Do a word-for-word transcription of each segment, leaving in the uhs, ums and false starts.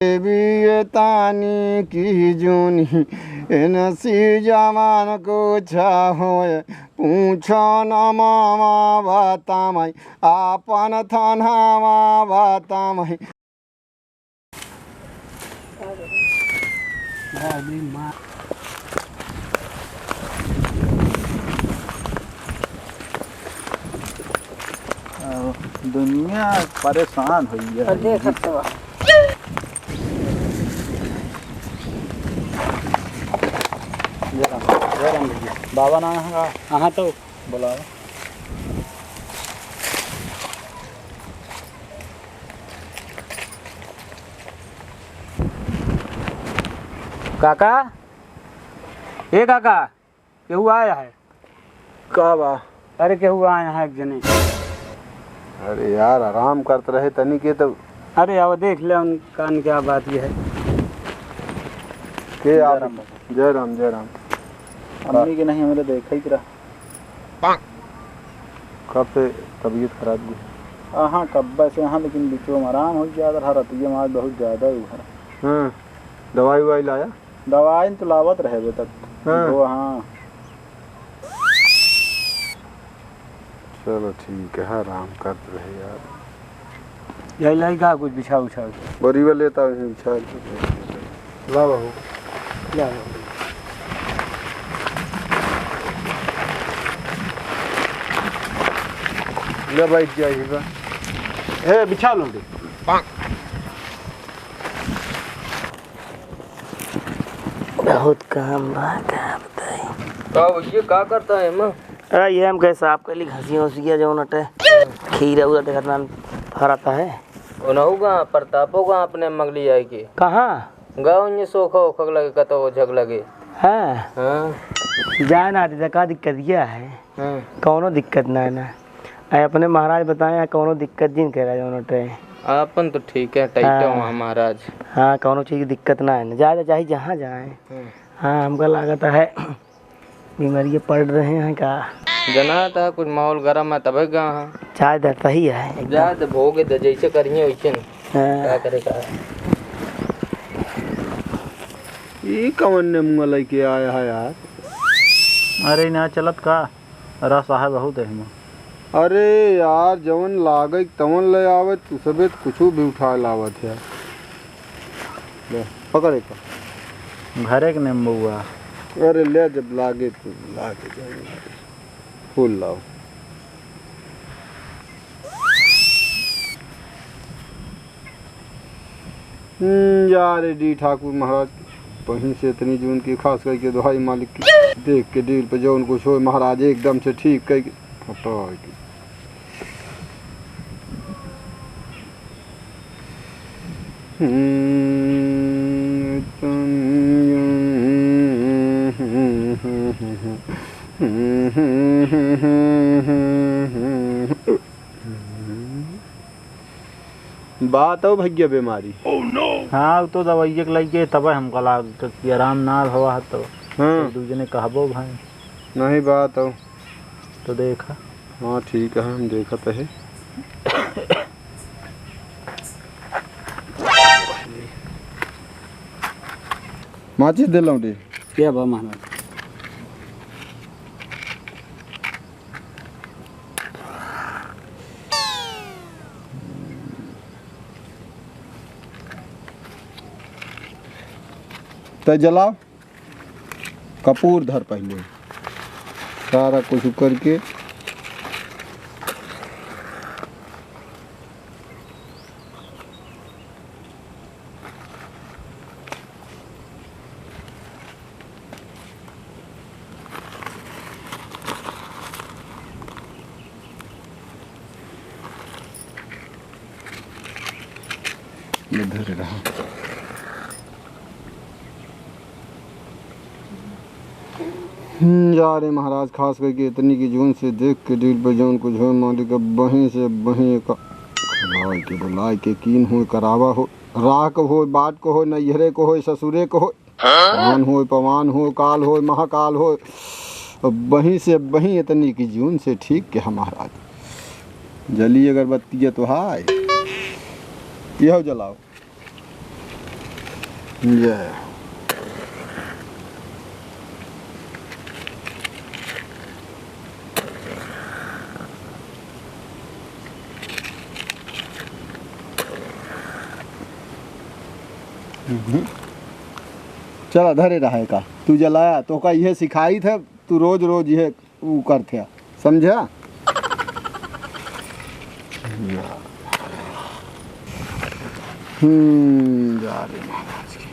देवी ये तानी की जूनी, इनसी जवान कुछ होए, पूछो न मामा बतामई, आपन थानावा बतामई। दुनिया परेशान होई है। और देख सकते हो। जय राम, जय राम भैया। बाबा ना है? हाँ, तो बुलाओ। काका, ए काका, केहू आया है? का बा? अरे, केहू आया है एक जने। अरे यार, आराम करत रहे तनी के तो। अरे, आओ देख ले, उन कान क्या बात ये है। के आप? जय राम बाबा। जय राम, जय राम। अम्मी के नहीं, हमरे देखा ही रहा। कब से तबीयत खराब हुई? हाँ, कब्बे से हाँ, लेकिन बीचों में आराम हो गया, अगर हर रतिया में आज बहुत ज्यादा हुआ है। हाँ, दवाई उवाई लाया? दवाई तो लावत रहे अबे तक। हाँ। वो, हाँ। चलो ठीक है, आराम करत रहे यार। यही लाई का कुछ बिछा उछा के। बोरी वाले लेता हूँ, बिछा के। ला बाबू। ला बाबू। ले बैठ जाइए बा। ए, बिछा लो रे। बहुत काम बा, का बताई। का भैया, का करता है एमा? अरे, ये हम कहे साफ कर ली, घसिया उसिया जौन अटे, खीरा उरा देखत ना फरता है। ओनहु गा, प्रतापो गा अपने मगली आए के। कहाँ? गा उन्हें सोखा ओखा लगे, कतो झक लगे। हाँ। हाँ। जाए ना, दीदा, का दिक्कत ये है? हाँ। कौनो दिक्कत ना है ना। अरे अपने महाराज बताए, यहाँ कौनो दिक्कत जिन कह रहा है, जौन उठे। आपन तो ठीक है, टाइट हाँ। हुआ महाराज। हाँ, कौनो चीज की दिक्कत ना है ना, जाए तो चाहे जहाँ जाए। हाँ। हाँ, हमका लागत है बीमारी पड़ रहे हैं का। जना था कुछ माहौल गरम है, तबे गा हाँ। चाय दे सही है एकदम। जा दे, भोगे दे, जैसे करिए वैसे न। हाँ। क्या करे का। ई कवन नेमुआ लेके आया है यार? अरे ना चलत का? रस आहे बहुत एहमा। अरे यार, जवन लागे तवन ले आवे, तू सबे त कुछु भी उठा लावत है। ले, पकड़ एक। घरे के नींबू बा। अरे ले, जब लागे तू लागे जाए। फूल लाओ। हम्म, जा रे डी ठाकुर महाराज, बहिन से इतनी जून की खास करके दुहाई मालिक की। देख के डील पे जौन कुछ होए महाराज एकदम से ठीक कह के हटाए के। हम्म, इतनी जून। बात हो भैया बीमारी। हाँ, उ तो दवाइया के लइके तब हमका लाग कि आराम ना भवा है तो। हाँ। एक दूजने कहबो भाई। नहीं बात हो। तो देखा। हाँ, ठीक है, हम देखत है। माचिस दे लौटे। क्या बा महाराज? त जलाओ, कपूर धर पहिले, सारा कुछ करके। ये धरे रहा। हम्म, जा रे महाराज, खास करके इतनी की जून से देख के डील पे जौन कुछ होए, मालिक अब बहीं से बहीं का खिलाए के, बुलाए के, कीन होए, करावा हो, राह को होए, बाट को होए, नैहरे को होए, ससुरे को होए, हाँ? पान होए, पवान होए, काल होए, महाकाल होए, अब बहीं से बहीं इतनी की जून से ठीक के है महाराज। जली अगरबत्ती तो हाय, यह जलाओ। जय। हम्म। चला, धरे रहे का, तू जलाया, तोका इहे सिखाई थे, तू रोज रोज इहे ऊ करथ्या, समझ्या? हम्म, जा रे महाराज की।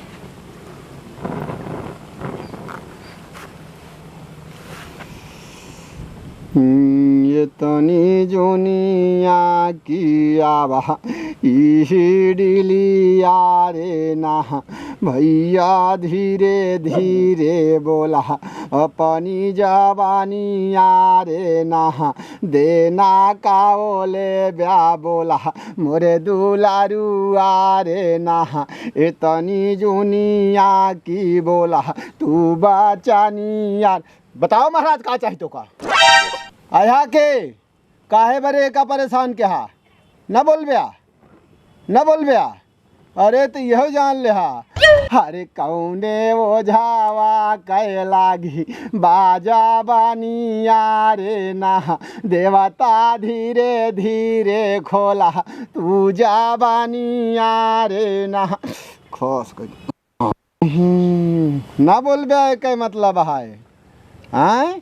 हम्म, ये तनी जोनिया की आवा, इही डिलिया रे ना। भैया धीरे धीरे बोला, अपनी जवानिया रे ना, देना का ओले ब्या बोला, मोरे दुलारुआ रे ना, इतनी जुनिया की बोला, तू बचानी यार। बताओ महाराज, का चाही तोका? आया के? काहे बरे का परेशान किहा? न बोलब्या, न बोलब्या। अरे त इहो जान लेहा। अरे कौने ओझावा कै लागी बाजा बानिया रे ना, देवता धीरे धीरे खोला तू जा बानिया रे ना। खस कइ। हम्म, ना बोलबे, एके मतलब है। आय?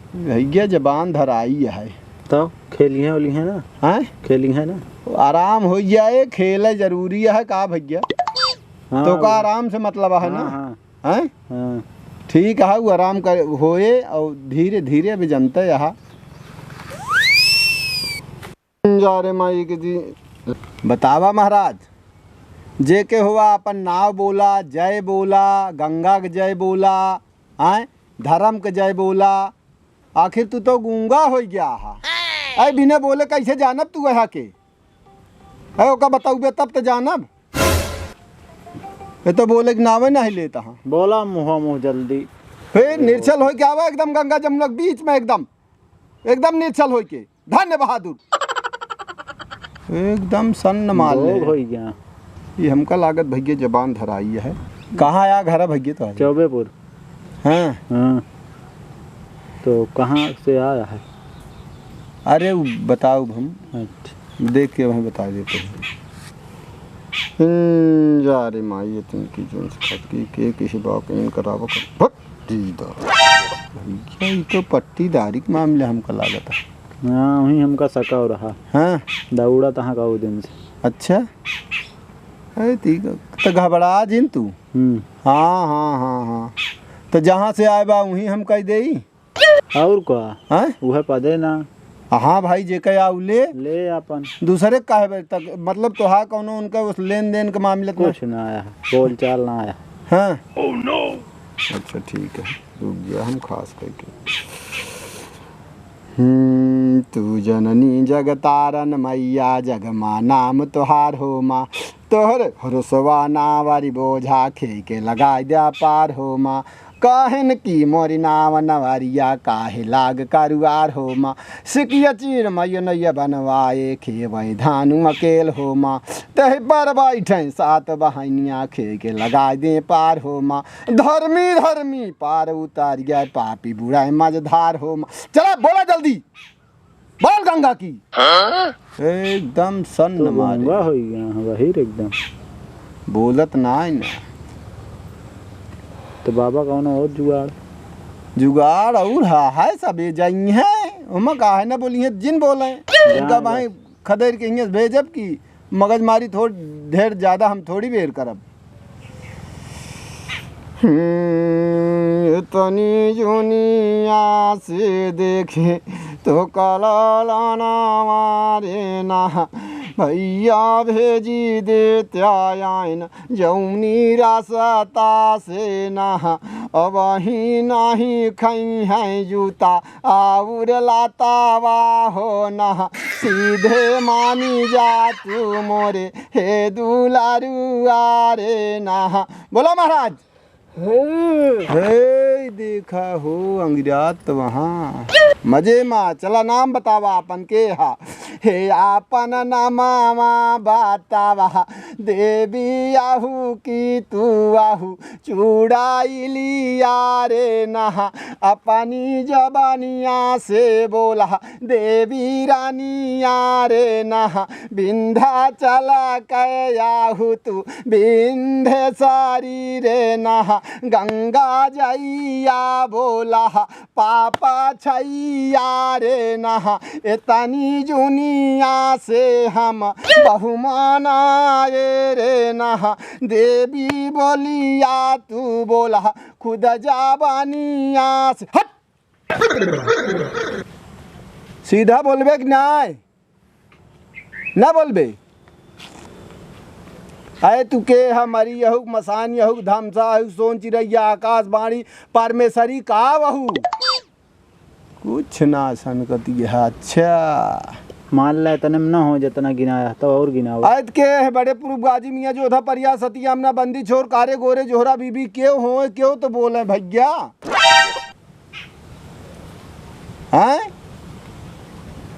भैया जबान धराई है। तो खेलिहे ओलिहे ना? आय? खेलिहे ना? आराम होइ जाए, खेले जरूरी है का भैया? हाँ, तो का वो आराम से मतलब है ना? हाँ, हाँ। आय? हाँ। ठीक है, वो आराम कर होए और धीरे धीरे अभी जनते यहाँ। जा रे माई के जी। बतावा महाराज, जे के हुआ अपन नाव बोला, जय बोला, गंगा के जय बोला, आय, धर्म के जय बोला। आखिर तू तो गूंगा होइ गया हा। ऐ बिना बोले कैसे जानब तू यहाँ के? ऐ ओका बताउबे तब तो जानब। ये तो बोले के नावे नहीं लेता हाँ। बोला मुँह मुँह जल्दी। फिर निर्छल होइ के आवा एकदम गंगा जमुना के बीच में एकदम, एकदम निर्छल होइ के। धन्य बहादुर। एकदम सन्न माल भोग ले। होइ गया। ये हमका लागत भैया जबान धराई है। कहाँ आया घर है भैया तो? चौबेपुर। हाँ। हाँ। तो कहाँ से आया है? अरे उ बताउब हम। अच्छा। देख के वहीं बता देते हैं। हम्म, जा रे माई, ये तुमकी जोन से खटकी के किसी बात इन करावा कर। भट। पट्टीदार। भैया, ई तो पट्टीदारी के मामले हमका लागत है। हाँ, वहीं हमका शक हो रहा। हाँ। दौड़ा तहाँ का वो दिन से। अच्छा। अरे, ठीक है। तो घबरा जिन तू। हम्म। हाँ, हाँ, हाँ, हाँ। तो जहाँ से आए बा, वहीं हम कह देई। और का? हाँ? उहे पदे ना। हाँ भाई, जे कहे आउ ले। ले अपन। दूसरे काहे बे तक, मतलब तोहार कौनो उनका उस लेन देन के मामले में? कुछ ना आया, बोल चाल ना आया। हाँ। Oh no! अच्छा ठीक है, रुक गया हम खास करके। हम्म, तू जननी जग तारन मैया, जग माँ नाम तोहार हो माँ। तोहर भरोसवा नावरी बोझा खे के लगाई द्या पार हो माँ। काहेन की मोरी नाव नवरिया काहे लाग करुआर हो माँ। सिकिया चीर मैया नैया बनवाए खेवई धानु अकेल हो माँ। तही पर बैठे सात बहनिया खे के लगाई दे पार हो माँ। धर्मी धर्मी पार उतारिया पापी बुढ़ाए मझधार हो माँ। चला बोला जल्दी। बोल गंगा की। हाँ? एकदम सन्न तो मारे। गंगा होइ गया है बहिर एकदम। बोलत ना है ना। तो बाबा कौनो और जुगाड़? जुगाड़ और हा, है सब ये जाई है। ओमा का है ना बोली है, जिन बोले। जान इनका बस। भाई खदेर के हियाँ से भेजब की मगजमारी थोड़ ढेर ज्यादा हम थोड़ी बेर करब। हम्म, इतनी जुनिया से देखे तो कलालाना मारे ना, भैया भेजी देत्या आइन जौनी रास्ता से ना, अबहीं नाहीं खइहैं जूता आउर लातावा हो ना, सीधे मानी जा तू मोरे, हे दुलारुआ रे ना। बोला महाराज। हम्म। हे देखा हो अंगिरात वहाँ। मजे मा, चला नाम बतावा आपन के हा। हे आपन नामावा बतावा, देवी आहू की तू आहू, चुड़ैलिया रे नहा, अपनी जबानिया से बोला, देवी रानिया रे नहा, विंध्याचल के आहू तू, विंध्येसरी रे नहा, गंगा जइया बोला, पापा छइया रे नहा, एतनी जुनिया से हम बहुमानाए रे नहा, देवी बोलिया तू बोला, खुद जबानिया से हट। सीधा बोलबे कि नाय? ना बोलबे? अरे तू के ह, मरी अहू, मसान अहू, धमसा अहू, सोन चिरैया, आकाशवाणी, परमेश्वरी का वहू? कुछ ना सनकती है। अच्छा। मान ले, इतने में ना हो जितना गिनाया, तो और गिनाओ। अरे के है बड़े पुरुब गाजी मियाँ जोधा परिया सती आमना बंदी छोर कारे गोरे जोहरा बीबी केव होए, केव तो बोले भैया। हैं?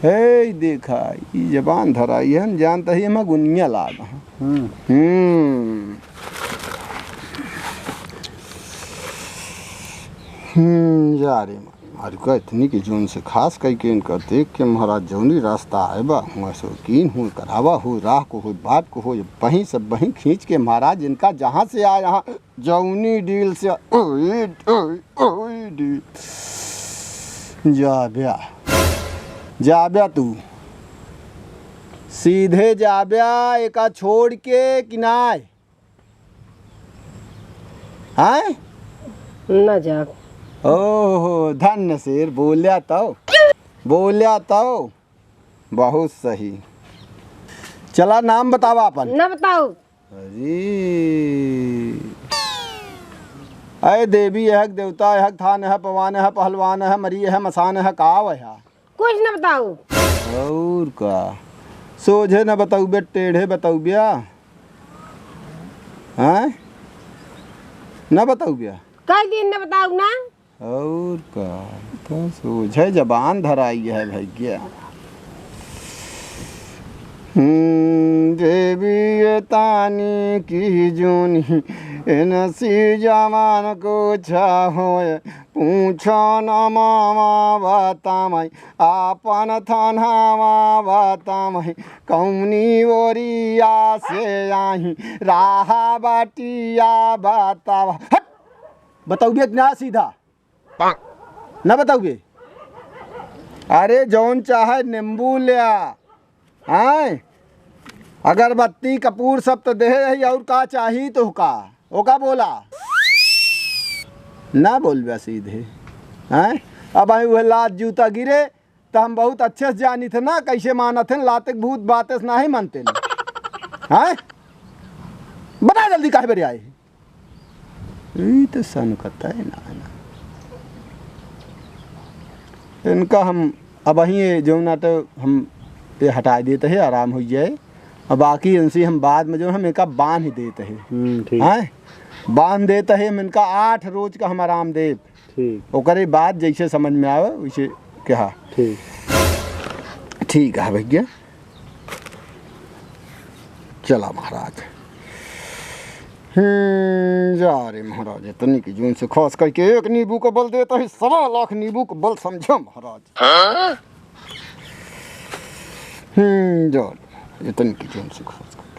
हे देखा, ई जबान धराई है, हम जानता ही हम गुनिया लाग हैं। हम्म। हम्म। हम्म, जा रे मारी, मारी का इतनी की जून से खास कई के इनका देख के महाराज जौनी रास्ता आए बा, हुआ सो कीन हुए करावा हुए राह को हुए बाट को हुए बहीं सब बहीं खींच के महाराज इनका जहाँ से आए यहाँ जौनी डील से, ओए, ओए, ओए, डील। जाब्या, जाब्या तू, सीधे जाब्या, एका छोड़ के कि नाय? आय? ना जाब। ओहो, धन्य शेर, बोल्या तौ, बोल्या तौ। बहुत सही। चला, नाम बतावा आपन। ना बताऊ। अरे, अय देवी, यहक देवता, यहक थान, यह पवान, यह पहलवान, यह मरी, यह मसान, यह काव, यह। कुछ ना बताऊ। और का? सोझे न बताउबे, टेढ़े बताउब्या। हैं? न बताउब्या? कई दिन न बताऊ ना। और का, तो सोझे जबान धराई है भैया। हम्म, देवी ये तानी की जूनी, इनसी जवान को छा होए, पूछो न मामा बतामई, आपन थानावा बतामई, कौनी ओरिया से आही, राहा बाटिया बतावा। हट! बताउबे कि ना सीधा? ना बताउबे? अरे जौन चाहे नींबू ल्या, आय? अगरबत्ती कपूर सब तो देहे ही, और का चाही तोहका? ओका बोला। ना बोलबे सीधे, आय? अब आई उहे लात जूता गिरे, त हम बहुत अच्छे से जानी थे ना, कैसे मानत हैं, लाते के भूत बाते से नाही मानते हैं। आय? बता जल्दी काहे बरे आए? ई तो सनकता है ना, ना। इनका हम अब वहीं ये जौन ना तो हम ये हटा देते हैं, आराम हो जाए। अब बाकी इनसे हम बाद में जो हम इनका बांध देते हैं। हम्म, ठीक। हैं? बांध देते हैं हम इनका, आठ रोज का हम आराम देब। ठीक। ओकरे बाद जैसे समझ में आवे वैसे कहा। ठीक। ठीक है भैया। चला महाराज। हम्म, जा रे महाराज, इतनी की जून से खास करके एक नींबू का बल देता है, सवा लाख नींबू का बल समझो महाराज। हम्म, जा रे, इतनी की जून से खास करके।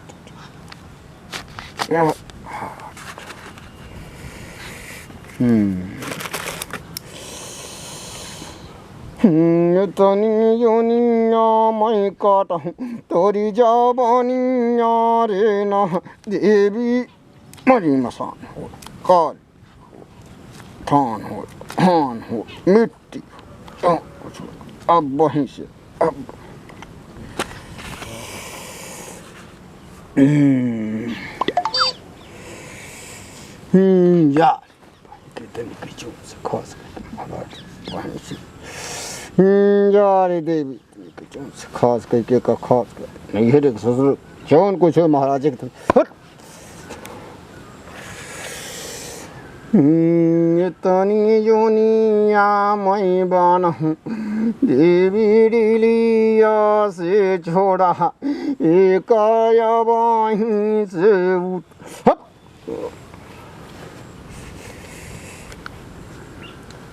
हम्म। हम्म, तनी योनिया मैं काटहूँ, तोरी जबानिया रे ना, देवी मरी मसान हो, काल हो, थान हो, हान हो, मिट्टी हो, कुछ हो। अब वहीं से, अब। हम्म। हम्म, यार। के तनी के जून से खास करके महाराज वहीं से। हम्म, जा रे देवी, तनी के जून से खास करके का खास कर। नहीं है देख ससुर, जौन कुछ हो महाराज के तनी। हट। हम्म, तनी जोनिया मैं बान्हूँ, देवी डिलिया से छोड़ा, एक अबहीं से उठ-, हप।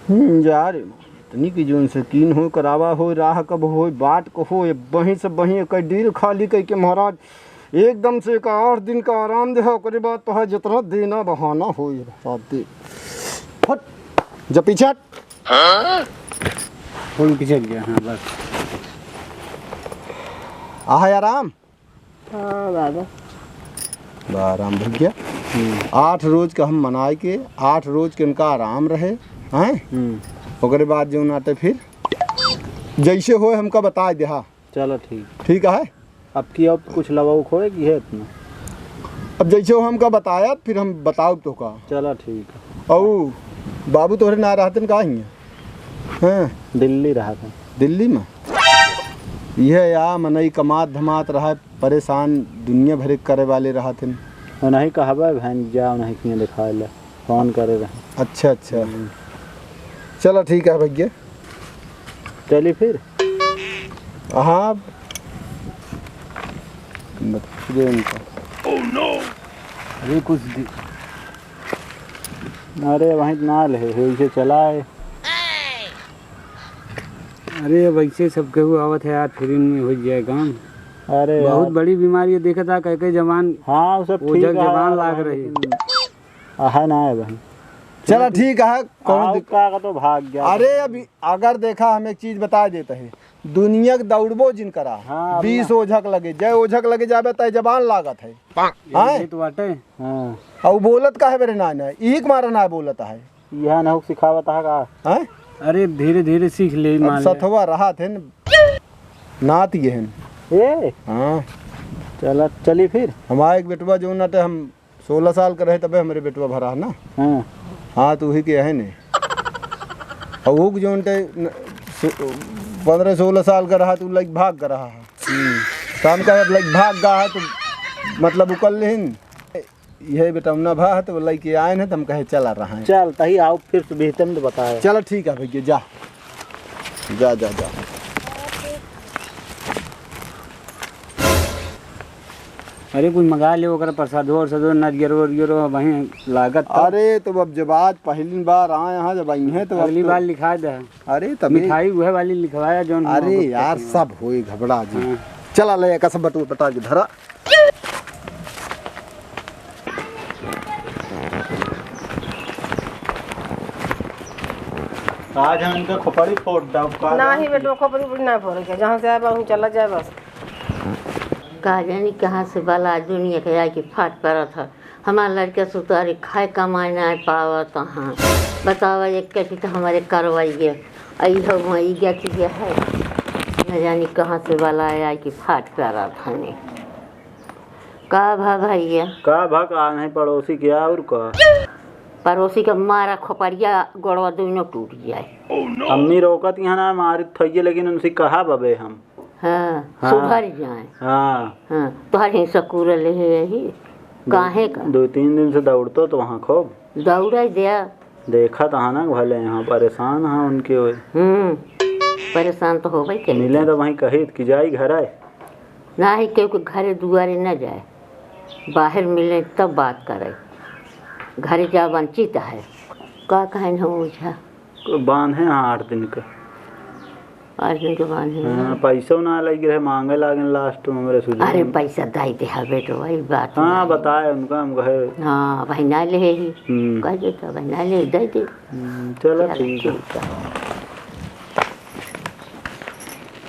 हम्म, जा रे, इतनी की जोन से कीन हो, करावा हो, राह कब हो, बाट को हो, ये बहीं से बहीं एक डील खाली कई के महाराज एकदम से एक आठ दिन का आराम देहा, ओकरे बाद तोहार जितना देना बहाना होई, रात दे। फट, जा पीछे हट। फोन पीछे हट गया, हाँ, बस। आहा आराम। हाँ, बाबा। बा आराम भैया। हम्म। आठ रोज का हम मनाए के, आठ रोज के उनका आराम रहे, हैं? हम्म। ओकरे बाद जो नाटे फिर जैसे होए हमका बताए देहा। चलो ठीक। ठीक है। अब की अब कुछ लवाऊ खोए की है इतना? अब जैसे वो हमका बताया, फिर हम बताउब तोहका। चला ठीक है। अउ बाबू तोहरे ना रहतन का हियाँ? हैं? दिल्ली रहत है। दिल्ली में? यह या मनई कमात धमात रहा, परेशान दुनिया भर के करे वाले रहत हैं। वो नहीं कहबे बहन, जा उन्हें किए दिखाए ले, फोन करे रहे। अच्छा, अच्छा। हम्म। चला ठीक है भैया। चली फिर। हाँ, बता दे उनको। अरे कुछ दि-, अरे वहीं ना ले, वैसे चला है। अरे वैसे सब केहू आवत है यार, फिर इनमें हो जाए काम। अरे बहुत यार। बड़ी बीमारी है, देखा था कई कई जवान हाँ, वो सब ओझल ठीक है जवान यार, लाग वहीं रही। लेकिन है ना है भाई। चला ठीक है, कौन आओ दिक-, का, का तो भाग गया। अरे अभी अगर देखा, हम एक चीज बता देते हैं, दुनिया के दौड़बो जिन करा, हाँ, बीस अल्लाह। ओझक लगे, जय ओझक लगे जाबे तय जबान लागत है। हाँ? ये तो बाटे। हाँ। और बोलत का है मेरे ना, ना, एक मारा ना बोलत है। यह ना हो सिखावत है का? हाँ? अरे धीरे धीरे सीख ले, अब मान ले। सथवा रहा थे न, नात ये हैं। ए? हाँ। चला, चली फिर। हमारा एक बेटवा जो ना थे, हम सोलह साल का रहे तबे हमरे बेटवा भरा है ना। हाँ। हाँ, तो वही के है ने। और वो जो उनटे न-, सो-, पन्द्रह सोलह साल का रहा तो लइक भाग का रहा है। हम्म। तो हम कहे अब लइक भाग गा है तो मतलब उकल लेहिन। यह बेटौना भा है तो लइके आए हैं तो हम कहे चला रहा है। चल, तही आओ फिर से बेहतर तो बताए। चला ठीक है भैया, जा। जा, जा, जा। अरे कुछ मंगा ले ओकरा प्रसादो वरसादो, नरियरो वरियरो वहीं लागत तो। अरे तो अब जब आज पहली बार आए हैं, जब आई हैं तो अब अगली तो बार लिखा दे। अरे तबे। मिठाई वह वाली लिखवाया जौन अरे मोहब्बत यार करते हैं। सब होई घबरा जी। हाँ। चला ले का सब बटू बटा के धरा। आज हम इनका खोपड़ी फोड़ डाउब का नहीं बेटो, खोपड़ी उपड़ी ना फोड़े के, जहाँ से आए बा वहीं चला जाए बस। का जानी कहाँ से बला दुनिया के आके फाट पड़त है। हमार लड़का सुतारी खाए कमाए ना पावत हैं। बतावा एक कथी तो हमारे करवाइए। आई हो वही गति है। न जानी कहाँ से बला आके फाट पड़त हने। का भा भैया? का भा का नहीं पड़ोसी के और का? पड़ोसी के मारा खोपड़िया गोड़वा दोनों टूट जाए। अम्मी रोकत यहाँ ना मारित थइये, लेकिन उनसे कहा बबे हम। हाँ, हाँ। सुधर जाए। हाँ। हाँ, तोहर ही सकूर ले है यही। दो, काहे का? दो तीन दिन से दौड़तो तो वहाँ खूब। दौड़े दे। देखा तो हाँ ना, भले यहाँ परेशान हाँ उनके होए। हम्म, परेशान तो होबे करे। मिले तो वहीं कहित कि जाई घर आए। नाही, केहू के घरे दुआरे न जाए, बाहर मिले तब बात करे। घरे जा वंचित है। का कहेन हम ओझा? बांधे हैं आठ दिन के। आठ दिन के बांधे हैं। हाँ, पैसो ना लग रहे, मांगे लागेन last में हमरे सुझाव अरे में। पैसा दे दे, हाँ बेटो, वही बात हाँ, नहीं। बताए उनका हम कहे। हाँ, भाई ना ले ही। हम्म। कह देता, भाई ना ले, दे दे। हम्म, चलो चलो, ठीक है। ठीक है।